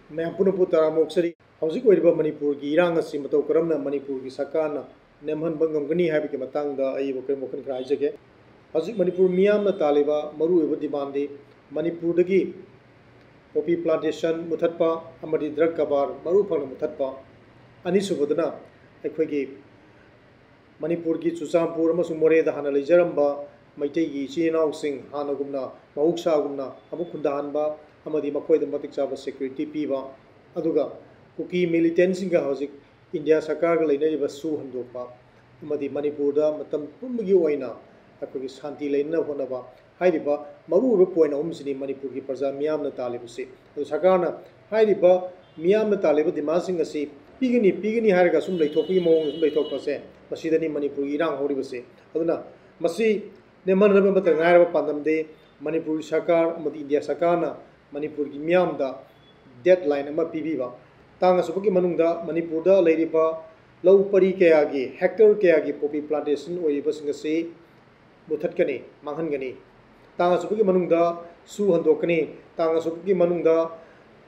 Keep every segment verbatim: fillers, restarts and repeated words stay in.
ꯃꯌꯥꯝ ꯄꯨꯝꯅꯃꯛꯄꯨ ꯇꯔꯥꯝꯅ ꯑꯣꯛꯆꯔꯤ꯫ ꯍꯧꯖꯤꯛ ꯑꯣꯏꯔꯤꯕ ꯃꯅꯤꯄꯨꯔꯒꯤ ꯏꯔꯥꯡ ꯑꯁꯤ ꯃꯇꯧ ꯀꯔꯝꯅ ꯃꯅꯤꯄꯨꯔꯒꯤ ꯁꯔꯀꯥꯔꯅ ꯅꯦꯝꯍꯟꯕ ꯉꯝꯒꯅꯤ ꯍꯥꯏꯕꯒꯤ ꯃꯇꯥꯡꯗ ꯑꯩ ꯋꯥꯈꯜ, ꯋꯥꯈꯜ ꯈꯔ ꯍꯥꯏꯖꯒꯦ꯫ ꯍꯧꯖꯤꯛ ꯃꯅꯤꯄꯨꯔ ꯃꯤꯌꯥꯝꯅ ꯇꯥꯜꯂꯤꯕ ꯃꯔꯨꯑꯣꯏꯕ demandꯗꯤ ꯃꯅꯤꯄꯨꯔꯗꯒꯤ poppy plantation ꯃꯨꯊꯠꯄ ꯑꯃꯗꯤ drug ꯀꯔꯕꯥꯔ ꯃꯔꯨ ꯐꯪꯅ ꯃꯨꯊꯠꯄ꯫ ꯑꯅꯤꯁꯨꯕꯗꯅ ꯑꯩꯈꯣꯏꯒꯤ ꯃꯅꯤꯄꯨꯔꯒꯤ ꯆꯨꯔꯆꯥꯟꯄꯨꯔ ꯑꯃꯁꯨꯡ ꯃꯣꯔꯦꯗ ꯍꯥꯟꯅ ꯂꯩꯖꯔꯝꯕ ꯃꯩꯇꯩꯒꯤ ꯏꯆꯤꯜ ꯏꯅꯥꯎꯁꯤꯡ ꯍꯥꯟꯅꯒꯨꯝꯅ, ꯃꯍꯧꯁꯥꯒꯨꯝꯅ ꯑꯃꯨꯛ ꯈꯨꯟꯗꯥꯍꯟꯕ ꯑꯃꯗꯤ ꯃꯈꯣꯏꯗ ꯃꯇꯤꯛ ꯆꯥꯕ security ꯄꯤꯕ, ꯑꯗꯨꯒ ꯀꯨꯀꯤ militantꯁꯤꯡꯒ ꯍꯧꯖꯤꯛ ꯏꯟꯗꯤꯌꯥ ꯁꯔꯀꯥꯔꯒ ꯂꯩꯅꯔꯤꯕ ꯁꯨ ꯍꯟꯗꯣꯛꯄ ꯑꯃꯗꯤ ꯃꯅꯤꯄꯨꯔꯗ ꯃꯇꯝ ꯄꯨꯝꯕꯒꯤ ꯑꯣꯏꯅ ꯑꯩꯈꯣꯏꯒꯤ ꯁꯥꯟꯇꯤ ꯂꯩꯅꯅꯕ ꯍꯣꯠꯅꯕ ꯍꯥꯏꯔꯤꯕ ꯃꯔꯨꯑꯣꯏꯕ point ꯑꯍꯨꯝꯁꯤꯅꯤ ꯃꯅꯤꯄꯨꯔꯒꯤ ꯄ꯭ꯔꯖꯥ ꯃꯤꯌꯥꯝꯅ ꯇꯥꯜꯂꯤꯕꯁꯤ꯫ ꯑꯗꯨ ꯁꯔꯀꯥꯔꯅ ꯍꯥꯏꯔꯤꯕ ꯃꯤꯌꯥꯝꯅ ꯇꯥꯜꯂꯤꯕ demandꯁꯤꯡ ꯑꯁꯤ ꯄꯤꯒꯅꯤ, ꯄꯤꯒꯅꯤ ꯍꯥꯏꯔꯒ ꯁꯨꯝ ꯂꯩꯊꯣꯛꯄꯒꯤ ꯃꯑꯣꯡꯗ ꯁꯨꯝ ꯂꯩꯊꯣꯛꯄꯁꯦ, ꯃꯁꯤꯗꯅꯤ ꯃꯅꯤꯄꯨꯔꯒꯤ ꯏꯔꯥꯡ ꯍꯧꯔꯤꯕꯁꯦ꯫ ꯑꯗꯨꯅ ꯃꯁꯤ ꯅꯦꯝꯍꯟꯅꯕ ꯑꯃꯠꯇ ꯉꯥꯏꯔꯕ ꯄꯥꯟꯗꯝꯗꯤ ꯃꯅꯤꯄꯨꯔꯒꯤ ꯁꯔꯀꯥꯔ ꯑꯃꯗꯤ ꯏꯟꯗꯤꯌꯥ ꯁꯔꯀꯥꯔꯅ ꯃꯅꯤꯄꯨꯔꯒꯤ ꯃꯤꯌꯥꯝꯗ deadline ꯑꯃ ꯄꯤꯕꯤꯕ꯫ ꯇꯥꯡ ꯑꯁꯨꯛꯀꯤ ꯃꯅꯨꯡꯗ ꯃꯅꯤꯄꯨꯔꯗ ꯂꯩꯔꯤꯕ ꯂꯧ ꯄꯔꯤ ꯀꯌꯥꯒꯤ, hectare ꯀꯌꯥꯒꯤ poppy plantation ꯑꯣꯏꯔꯤꯕꯁꯤꯡ ꯑꯁꯤ ꯃꯨꯊꯠꯀꯅꯤ, ꯃꯥꯡꯍꯟꯒꯅꯤ꯫ ꯇꯥꯡ ꯑꯁꯨꯛꯀꯤ ꯃꯅꯨꯡꯗ ꯁꯨ ꯍꯟꯗꯣꯛꯀꯅꯤ꯫ ꯇꯥꯡ ꯑꯁꯨꯛꯀꯤ ꯃꯅꯨꯡꯗ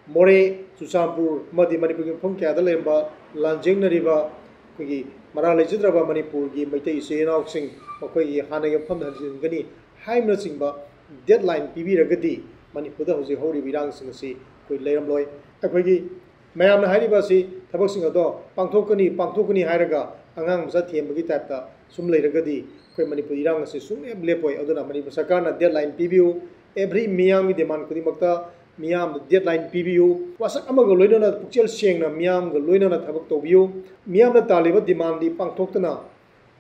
ꯃꯣꯔꯦ, ꯆꯨꯔꯆꯥꯟꯄꯨꯔ ꯑꯃꯗꯤ ꯃꯅꯤꯄꯨꯔꯒꯤ ꯃꯐꯝ ꯀꯌꯥꯗ ꯂꯩꯔꯝꯕ ꯂꯥꯟꯖꯦꯡꯅꯔꯤꯕ ꯑꯩꯈꯣꯏꯒꯤ ꯃꯔꯥꯜ ꯂꯩꯖꯗ꯭ꯔꯕ ꯃꯅꯤꯄꯨꯔꯒꯤ ꯃꯩꯇꯩ ꯏꯆꯤꯜ ꯏꯅꯥꯎꯁꯤꯡ ꯃꯈꯣꯏꯒꯤ ꯍꯥꯟꯅꯒꯤ ꯃꯐꯝꯗ ꯍꯟꯖꯤꯟꯒꯅꯤ ꯍꯥꯏꯕꯅꯆꯤꯡꯕ deadline ꯄꯤꯕꯤꯔꯒꯗꯤ ꯃꯅꯤꯄꯨꯔꯗ ꯍꯧꯖꯤꯛ ꯍꯧꯔꯤꯕ ꯏꯔꯥꯡꯁꯤꯡ ꯑꯁꯤ ꯑꯩꯈꯣꯏ ꯂꯩꯔꯝꯂꯣꯏ꯫ ꯑꯩꯈꯣꯏꯒꯤ ꯃꯌꯥꯝꯅ ꯍꯥꯏꯔꯤꯕ ꯑꯁꯤ ꯊꯕꯛꯁꯤꯡ ꯑꯗꯣ ꯄꯥꯡꯊꯣꯛꯀꯅꯤ, ꯄꯥꯡꯊꯣꯛꯀꯅꯤ ꯍꯥꯏꯔꯒ ꯑꯉꯥꯡ ꯃꯆꯥ ꯊꯦꯝꯕꯒꯤ typeꯇ ꯁꯨꯝ ꯂꯩꯔꯒꯗꯤ ꯑꯩꯈꯣꯏ ꯃꯅꯤꯄꯨꯔ ꯏꯔꯥꯡ ꯑꯁꯤ ꯁꯨꯡꯂꯦꯞ ꯂꯦꯞꯄꯣꯏ꯫ ꯑꯗꯨꯅ ꯃꯅꯤꯄꯨꯔ ꯁꯔꯀꯥꯔꯅ deadline ꯄꯤꯕꯤꯌꯨ꯫ Every ꯃꯤꯌꯥꯝꯒꯤ demand ꯈꯨꯗꯤꯡꯃꯛꯇ ꯃꯤꯌꯥꯝꯗ deadline ꯄꯤꯕꯤꯌꯨ꯫ ꯋꯥꯁꯛ ꯑꯃꯒ ꯂꯣꯏꯅꯅ ꯄꯨꯛꯆꯦꯜ ꯁꯦꯡꯅ ꯃꯤꯌꯥꯝꯒ ꯂꯣꯏꯅꯅ ꯊꯕꯛ ꯇꯧꯕꯤꯌꯨ꯫ ꯃꯤꯌꯥꯝꯅ ꯇꯥꯜꯂꯤꯕ demandꯗꯤ ꯄꯥꯡꯊꯣꯛꯇꯅ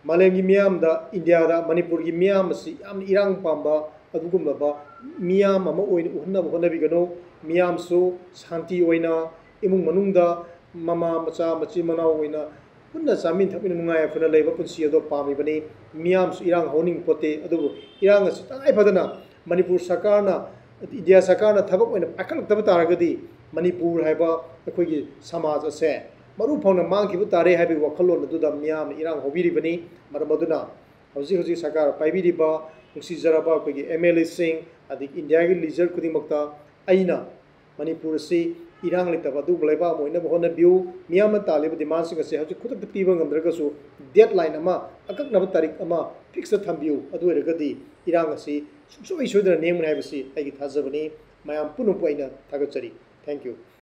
ꯃꯥꯂꯦꯝꯒꯤ ꯃꯤꯌꯥꯝꯗ, ꯏꯟꯗꯤꯌꯥꯗ ꯃꯅꯤꯄꯨꯔꯒꯤ ꯃꯤꯌꯥꯝ ꯑꯁꯤ ꯌꯥꯝꯅ ꯏꯔꯥꯡ ꯄꯥꯝꯕ ꯑꯗꯨꯒꯨꯝꯂꯕ ꯃꯤꯌꯥꯝ ꯑꯃ ꯑꯣꯏꯅ ꯎꯍꯟꯅꯕ ꯍꯣꯠꯅꯕꯤꯒꯅꯨ꯫ ꯃꯤꯌꯥꯝꯁꯨ ꯁꯥꯟꯇꯤ ꯑꯣꯏꯅ ꯏꯃꯨꯡ ꯃꯅꯨꯡꯗ ꯃꯃꯥ ꯃꯆꯥ ꯃꯆꯤꯟ ꯃꯅꯥꯎ ꯑꯣꯏꯅ ꯄꯨꯟꯅ ꯆꯥꯃꯤꯟ ꯊꯛꯃꯤꯟ ꯅꯨꯡꯉꯥꯏ ꯌꯥꯏꯐꯅ ꯂꯩꯕ ꯄꯨꯟꯁꯤ ꯑꯗꯣ ꯄꯥꯝꯃꯤꯕꯅꯤ꯫ ꯃꯤꯌꯥꯝꯁꯨ ꯏꯔꯥꯡ ꯍꯧꯍꯟꯅꯤꯡ ꯄꯣꯠꯇꯦ꯫ ꯑꯗꯨꯕꯨ ꯏꯔꯥꯡ ꯑꯁꯤ ꯇꯉꯥꯏ ꯐꯗꯅ ꯃꯅꯤꯄꯨꯔ ꯁꯔꯀꯥꯔꯅ, ꯏꯟꯗꯤꯌꯥ ꯁꯔꯀꯥꯔꯅ ꯊꯕꯛ ꯑꯣꯏꯅ ꯄꯥꯏꯈꯠꯂꯛꯇꯕ ꯇꯥꯔꯒꯗꯤ ꯃꯅꯤꯄꯨꯔ ꯍꯥꯏꯕ ꯑꯩꯈꯣꯏꯒꯤ ꯁꯃꯥꯖ ꯑꯁꯦ ꯃꯔꯨ ꯐꯪꯅ ꯃꯥꯡꯈꯤꯕ ꯇꯥꯔꯦ ꯍꯥꯏꯕꯒꯤ ꯋꯥꯈꯜꯂꯣꯟ ꯑꯗꯨꯗ ꯃꯤꯌꯥꯝꯅ ꯏꯔꯥꯡ ꯍꯧꯕꯤꯔꯤꯕꯅꯤ꯫ ꯃꯔꯝ ꯑꯗꯨꯅ ꯍꯧꯖꯤꯛ ꯍꯧꯖꯤꯛ ꯁꯔꯀꯥꯔ ꯄꯥꯏꯕꯤꯔꯤꯕ ꯅꯨꯡꯁꯤꯖꯔꯕ ꯑꯩꯈꯣꯏꯒꯤ MLAꯁꯤꯡ ꯑꯗꯒꯤ ꯏꯟꯗꯤꯌꯥꯒꯤ leader ꯈꯨꯗꯤꯡꯃꯛꯇ ꯑꯩꯅ ꯃꯅꯤꯄꯨꯔ ꯑꯁꯤ ꯏꯔꯥꯡ ꯂꯩꯇꯕ ꯑꯗꯨꯒꯨꯝꯕ ꯂꯩꯕꯥꯛ ꯑꯃ ꯑꯣꯏꯅꯕ ꯍꯣꯠꯅꯕꯤꯌꯨ꯫ ꯃꯤꯌꯥꯝꯅ ꯇꯥꯜꯂꯤꯕ ꯗꯤꯃꯥꯟꯁꯤꯡ ꯑꯁꯦ ꯍꯧꯖꯤꯛ ꯈꯨꯗꯛꯇ ꯄꯤꯕ ꯉꯝꯗ꯭ꯔꯒꯁꯨ, ꯗꯦꯠ ꯂꯥꯏꯟ ꯑꯃ, ꯑꯀꯛꯅꯕ ꯇꯥꯔꯤꯛ ꯑꯃ ꯐꯤꯛꯁꯇ ꯊꯝꯕꯤꯌꯨ꯫ ꯑꯗꯨ ꯑꯣꯏꯔꯒꯗꯤ ꯏꯔꯥꯡ ꯑꯁꯤ ꯁꯨꯡꯁꯣꯏ ꯁꯣꯏꯗꯅ ꯅꯦꯝꯒꯅꯤ ꯍꯥꯏꯕꯁꯤ ꯑꯩꯒꯤ ꯊꯥꯖꯕꯅꯤ꯫ ꯃꯌꯥꯝ ꯄꯨꯝꯅꯃꯛꯄꯨ ꯑꯩꯅ ꯊꯥꯒꯠꯆꯔꯤ꯫ Thank you꯫